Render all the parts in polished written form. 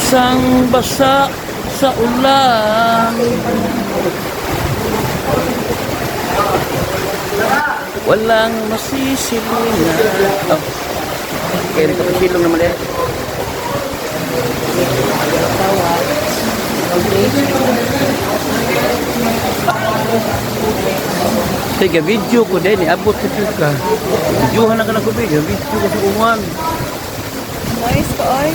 Basang basa sa ulan. Walang masisilingan. Oh. Kaya nagkapasilong naman eh. Sige, video ko din. Abot ko siya ka. Videohan na ka na ko, video. Video ko sa ungan. Nice ko ay.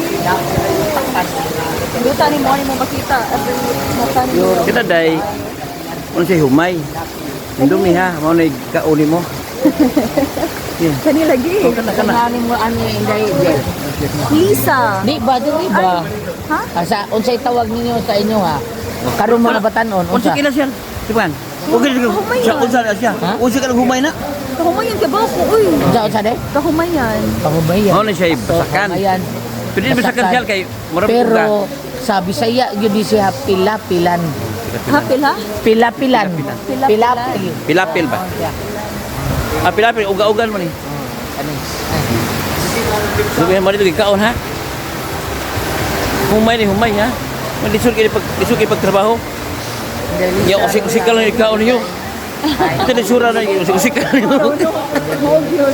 Duta ni mo makita every mata ni mo. Kita day. Ano siya humay? Indumi ha. Mao na kauli mo. Yeah. Kani lagi. Oh, kana kana. Ano mo ano inday Jel? Lisa. Di ba dili ba? Ha? Ah, sa unsay tawag ninyo sa inyo ha? Karon mga batanon Unsa unsa? kila siya? Tipan. Okay, Humay siya yun. unsa na siya? Ha? Unsa ka ng humay na? Kahumayan ka ba ko uy? Unsa unsa de? Kahumayan. Pahumayan. Mao na siya basakan. Pahumayan. Pwede basakan siya kay murag Pero sa Bisaya gyud ni siya pila-pilan. Hapil ha? Pila-pilan. Pila-pilan. Pilapil. Pilapil ba? Ah, pilapil uga-ugan mo ni. Ano? Sabihin mo dito kaon ha. Humay ni humay ha. Malisod kay pag lisod kay pagtrabaho. Ya usik-usik ka lang ikaon niyo. Ito lisura na usik-usik ka niyo. Huwag yun.